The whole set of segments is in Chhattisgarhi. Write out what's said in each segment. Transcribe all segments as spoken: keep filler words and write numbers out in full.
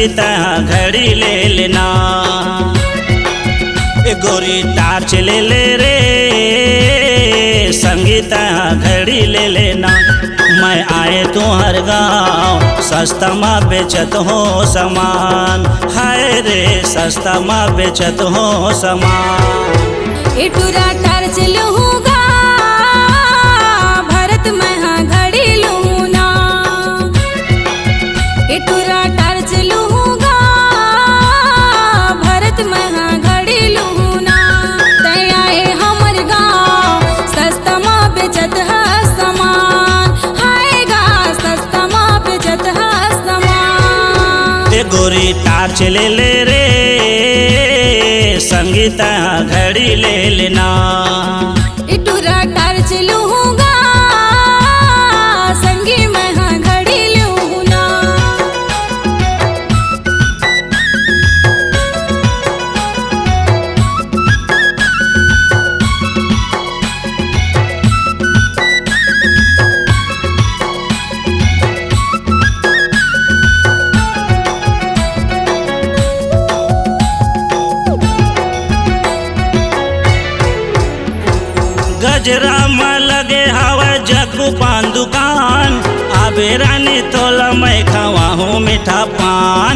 तैं घड़ी ले लेना। ए गोरी टार्च ले ले रे, संगी तैं घड़ी ले लेना। मैं आए तुंहर गाँव, सस्ता मा बेचत हों समान। हाय रे, सस्ता मा बेचत हों समान। ए टुरा टार्च लूहूँ गा, भरत मैं हा घड़ी लूहूँ ना। ए टुरा टार्च लूहूँ गा, भरत मैं हा घड़ी लूहूँ ना। तैं आए हमर गाँव, सस्ता मा बेचत हस समान। हाय गा, सस्ता मा बेचत हस समान। ए गोरी टार्च ले ले रे, संगी तैं घड़ी ले लेना। ए टुरा टार्च लूहूँ गा, संगी मैं हा घड़ी लूहूँ ना। गजरा म लगे हवय जग्गू पान दुकान। आबे रानी तोला मैं खवाहूँ मीठा पान।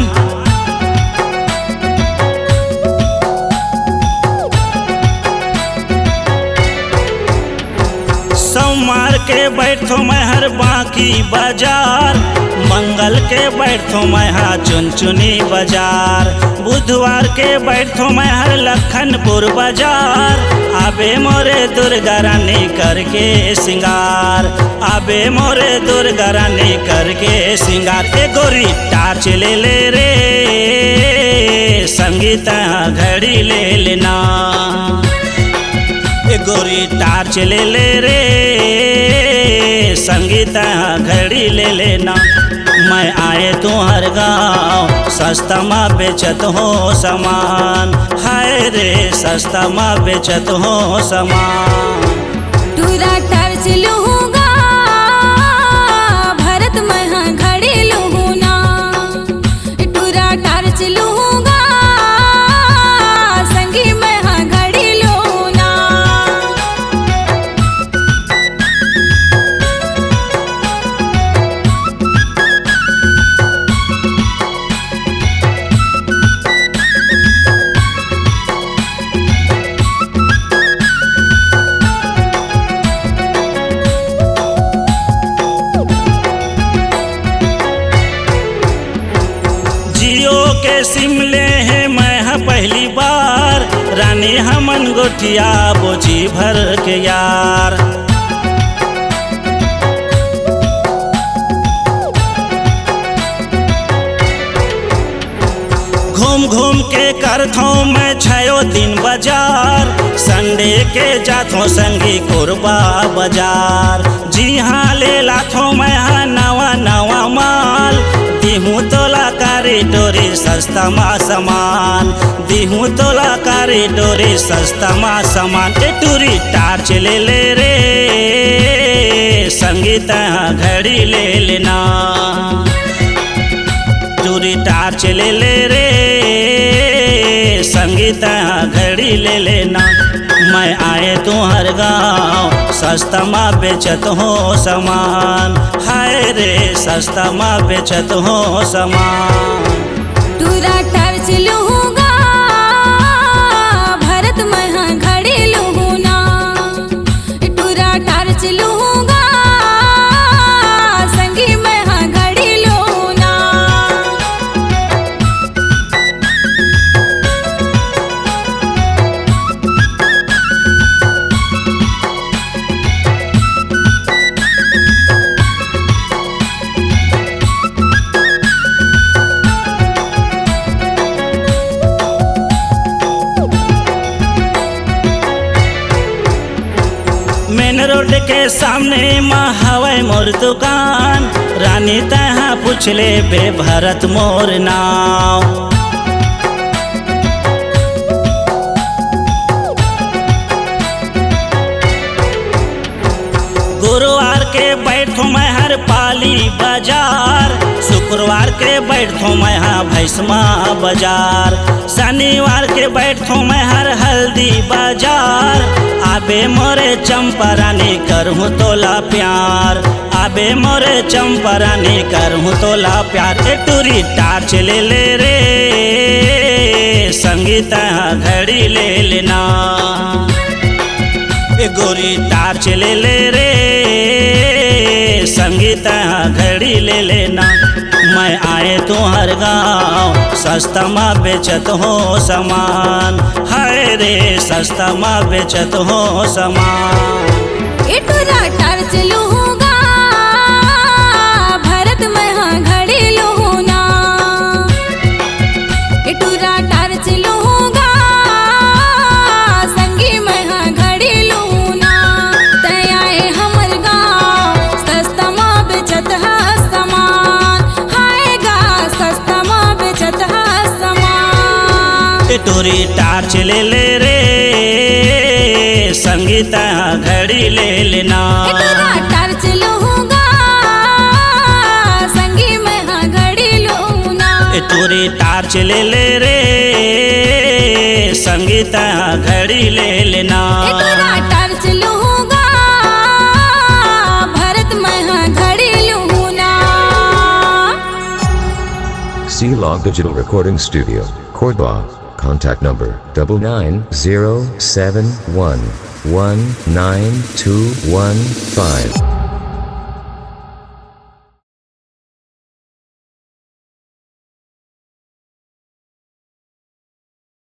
सोमवार के बैठथों मैं हर बांकी बाजार, मंगल के बैठथों मैं हा चुनचुनी बाजार, बुधवार के बैठथों मैं हर लखनपुर बाजार। आबे मोरे दुर्गा रानी करके सिंगार, आबे मोरे दुर्गा रानी करके सिंगार। ए गोरी टार्च ले ले रे, संगी तैं घड़ी ले लेना। ए गोरी टार्च ले ले रे, संगी तैं घड़ी ले लेना। मैं आए तुंहर गाँव, सस्ता मा बेचत हों समान। हाय रे, सस्ता मा बेचत हों समान। टुरा टार्च लूहूँ गा, भरत मैं हा घड़ी लूहूँ ना। टुरा टार्च लूहूँ गा, संगी मैं हा घड़ी लूहूँ ना। जियो के सिम ले हे मैं ह पहली बार, रानी हमन गोठियाबो जी भर के यार। घूम घूम के करथों मैं छयो दिन बाजार, संडे के जाथों संगी कोरबा बाजार। जिहाँ ले लाथों मैं हा नवा नवा माल, दिहूँ तोला कारी टोरी सस्ता मा समान, दिहूँ तोला कारी टोरी सस्ता मा समान। ए टुरी टार्च ले ले रे, संगी तैं घड़ी ले लेना। टुरी टार्च ले ले रे, संगी तैं घड़ी ले लेना। मैं आए तुंहर गाँव, सस्ता मा बेचत हों समान। हाय रे, सस्ता मा बेचत हों समान। टुरा टार्च लूहूँ गा, भरत मैं हा घड़ी लूहूँ ना। टुरा टार्च लूहूँ गा, संगी मैं हा घड़ी लूहूँ ना। मेन रोड के सामने मा हवय मोर दुकान, रानी तैं हा पूछ लेबे भरत मोर नाव। गुरुवार के बैठों मैं हर पाली बाजार, शुक्रवार के बैठथों मैं हा भैसमा बाजार, शनिवार के बैठथों मैं हर हल्दी बाजार। आबे मोरे चंपा रानी करहूँ तोला प्यार, आबे मोरे चंपा रानी करहूँ तोला प्यार। ए टूरी टार्च ले ले रे, संगीता घड़ी ले लेना। ए गोरी टार्च ले ले रे, संगीता घड़ी ले लेना। मैं आए तुहर गाँव, सस्ता मा बेचत हो सामान। हाय रे, सस्ता मा बेचत हो सामान। ए टूरा टार्च लूहूँगा, भरत मैं हा घड़ी लूहूँ ना। ए टूरा टार्च लूहूँगा, संगी मैं हा घड़ी लूहूँ ना। तैं आए हमर गाँव, सस्ता मा बेचत हा सामान। हाय गा, सस्ता मा बेचत हा सामान। ए टूरी टार्च ले ले रे, संगीता घड़ी ले लेना। ए टूरा टार्च लूहूँगा, संगी मैं हा घड़ी लूहूँ ना। ए टूरी टार्च ले ले रे, संगीता घड़ी ले लेना। ए टूरा टार्च लूहूँगा, भरत मैं हा घड़ी लूहूँ ना। C Log Digital Recording Studio, Cordoba. Contact number double nine zero seven one one nine two one five.